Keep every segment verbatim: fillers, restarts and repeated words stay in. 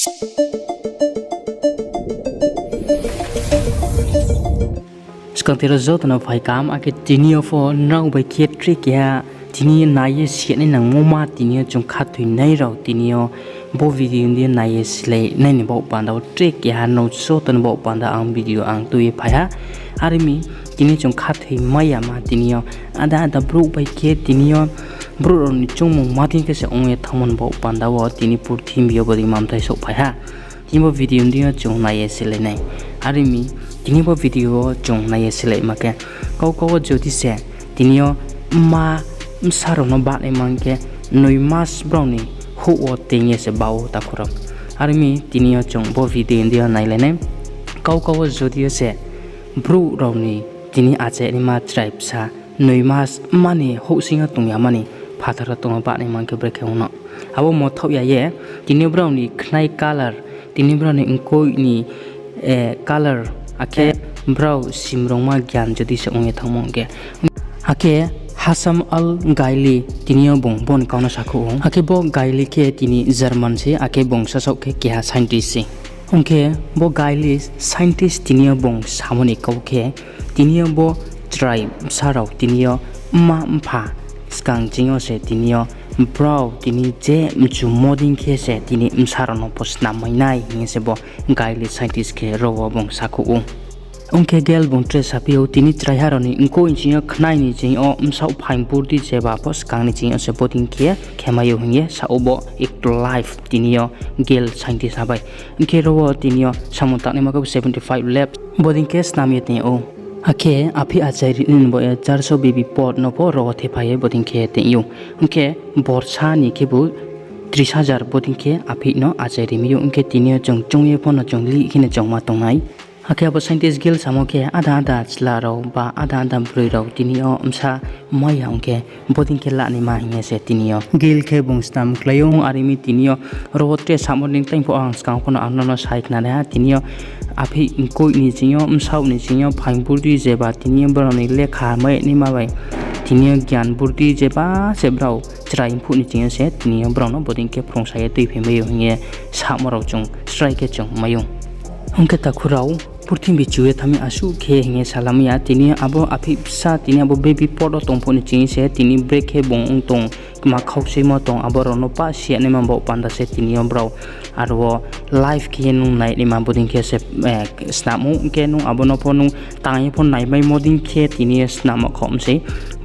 Skang tei rao joto no phai kaham, akhe tini yo pho nrao bai khe tre keha tini nai ye si nai nangmo ma tini yo chung khathoinai rao tini yo bo video ni nai ye silai nai ni baoh panda wo tre keha nrao joto ni baoh panda ang video ang tui ye phai ha. Are mi tini chung khathoi mai ya ma tini yo ada ada brouh bai khe tini yo brouh rao ni choungmung ma dei khe se ong ye thanngmo ni baoh panda wo tini purthimbi yo bodei mamthai souhphai ha. Tini bo video ni yo chung nai ye silai nai. Are mi tini bo video wo chung nai ye silai ma khe, kau kau wo jodi se tini yo mma bsa rao no bahnai ma khe noi mas brao ni houh wo teng ye se ba ou takhu rao. Are mi tini yo chung bo video ni yo nailai nai. Kau kau wo jodi yo se brouh rao ni tini achai naima chrai bsa noi mas mma ni houhsing yo tong ya mani phathar wo tongmo bahnai ma khe brekhe ong no. Abo mothaoh ya ye tini yo brao ni khnai color, tini brao ni mkoih ni color, akhe brao simrungma gyan jodi se ong ye thanngmo ong khe. Akhe Hassan Al-Ghaili tini yo bung bo ni kau no sakhouh ou. Akhe bo Ghaili khe tini German se, akhe bung sasaoh khe keha scientist se. Ong khe bo Ghaili scientist tini yo bung samo ni kau khe, tini yo bo chrai bsa rao tini yo mma mpha skang ching yo se tini yo brao tini je mchumo dei khe se tini bsa rao no pho snam mai nai hing ye se bo Ghaili scientist khe ro wo bung sakhouh ou. Ong khe Ghaili bung tre saphi ou, tini chraiha rao ni mkoih ni ching yo, khnai ni ching yo, bsaoh phaing burdi jeba pho skang ni ching yo se bodei khe khe mai ou hing ye sa ou bo act life tini yo Ghaili scientist ha bai. Ong khe ro wo tini yo samung tangnaima khe seventy five laps bodei khe snam ye tong ou. Akhe aphih achai ri ni bo ye চারশো baby pod no pho ro wo thephai ye bodei khe tong ou. Ong khe borsa ni khebu ত্রিশ হাজার bodei khe aphih no achai ri mi ou. Ong khe tini yo chung choung ye pho no chung lih khe no chung ma tong nai. Akhe abo scientist Ghaili samo khe ada ada chla rao ba ada ada broi rao tini yo bsa mai ya ong khe bodei khe lanaima hing ye se tini yo Ghaili khe bung snam klái ou. Are mi tini yo ro wo tre samo ni tei pho ang skang pho no ang no no sai khnanai ha. Tini yo aphih mkoih ni ching yo, bsaoh ni ching yo phaing burdi jeba tini yo brao ni lekha mai naima bai tini yo gyan burdi jeba se brao chrai mphuh ni ching yo se tini yo brao no bodei khe phrungsa ye tuiphai mai ou hing ye samo rao chung srai khe chung mai ou. Ong khe takhu rao, purthimbi chu ye thanng mi asuh khe hing ye salamai ya, tini abo aphih bsa tini abo baby pod wo tong phuh ni ching yo se tini brekhe bung ong tong, kma khausoimo tong, abo rao no pah si ya naima baoh panda se tini yo brao aro wo live khe ye nung nai naima bodei khe se snam ou. Ong khe nung abo no pho nung tang ye pho naimaimo dei khe tini yo snam khaoh mi sei.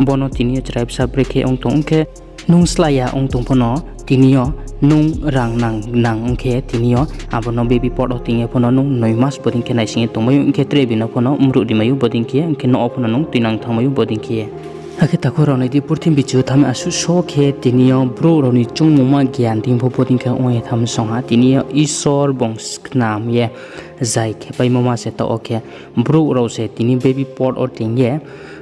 Bo no tini yo chrai bsa brekhe ong tong ong khe nung slái ya ong tong pho no tini yo nung rang nang nang ong khe tini yo abo no baby pod wo tong ye pho no nung noi mas bodei khe naising ye tongmai ou, ong khe tre bini pho no mruh rimai ou bodei khe, ong khe nouh wo pho no nung tuinang thanngmai ou bodei khe. Akhe takhu rao nai di, purthimbi chu ye thanng mi asuh so khe tini yo brouh rao ni choungmungma gyan dei pho bodei khe ong ye thanng song ha. Tini yo Isor bung snam ye zai khe paimo ma se taoh wo khe brouh rao se tini baby pod wo tong ye,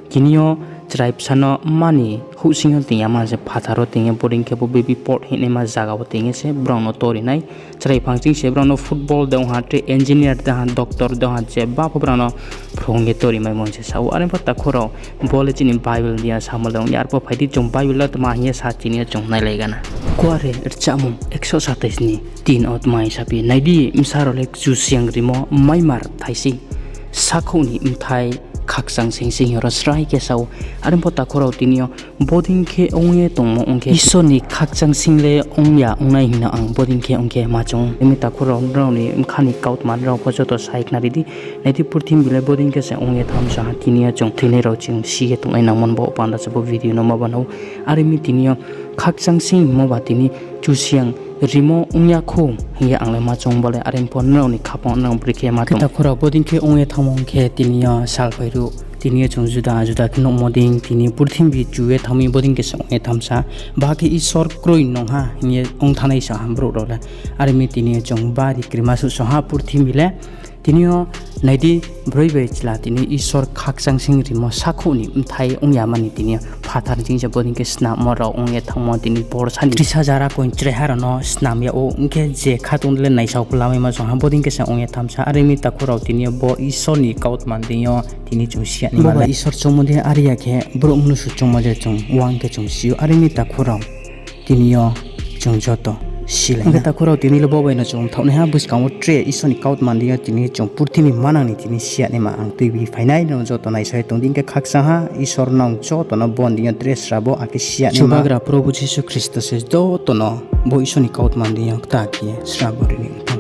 tini yo chrai bsa no mma ni houhsing yo tong ya ma se phathar wo tong ye, bodei khe bo baby pod hingnaima zaga wo tong ye se brao no tori nai. Chrai phang ching se brao no football de ong ha, tre engineer de ha, doctor de ha, jeba pho brao no phrung ye tori maimo se sa ou. Are pho takhu rao, bo le chini Bible ni ya samo le ong ya, arpho phai di chung Bible wo tma hing ye sa tini yo chung nailai gana. Kuare rchamung একশো সাতাশ ni তিন wo tma hing saphi, nai di, bsa rao le Kchusoyang rimo maimar thai sei, sakhouh ni bthai khakchang sing sing hing ro srai khe sa ou. Are pho takhu rao tini yo bodei khe ong ye tongmo ong khe Isor ni khakchang sing le ong ya ong nai hing no ang bodei khe ong khe ma choung ou. Are mi takhu rao, nrao ni bkha ni kautma nrao pho joto sai khnari di. Nai di, purthimbi le bodei khe se ong ye thanng sa ha, tini yo chung thoinai rao ching si ye tongnai nangmo ni baoh panda se bo video no ma banao. Are mi tini yo khakchang sing hingmo ba tini Kchusoyang rimo ong ya khou hing ye ang le ma choung, bo le are pho nrao ni khaphang nrao brekhe ma tong. Khe takhu rao, bodei khe ong ye thanngmo ong khe tini yo salphai ruh, tini yo chung juda juda khe nuhmo dei, tini purthimbi chu ye thanng mi bodei khe se ong ye thanng sa. Ba khe Isor kroi nung ha hing ye ong thanngnai sa ha brouh rao le. Are mi tini yo chung bari krima suh song ha purthimbi le. Tini yo nai di, broi bai chla tini Isor khakchang sing rimo sakhouh ni bthai ong ya mani tini yo phathar ni ching se bodei khe snammo rao ong ye thanngmo tini borsa ni ত্রিশ হাজার koin chraiha rao no snam yag ou, ong khe je kha tong le naisao pho lamaimo song ha, bodei khe se ong ye thanng sa. Are mi takhu rao, tini yo bo Isor ni kautma deing yo tini chung si ya ni ma le. Isor choungmo dei are ya khe brouh mnusu choungmo je chung uang khe chung si ou. Are mi takhu rao, tini yo chung joto Hing khe takhu rao, tini le bo bai no chung mthaoh nai ha, buskang wo tre Isor ni kautma ni deing yo tini chung purthimbi manang ni tini si ya naima ang tuibi phai nai, nrao joto naisao ye tong di. Hing khe khakchang ha, Isor nrao joto no bo ni deing yo tre srabo akhe si ya naima. Chubagra Probhu Jisu Khristo se joto no bo Isor ni kautma ni deing yo kta khe ye srabo ri ni.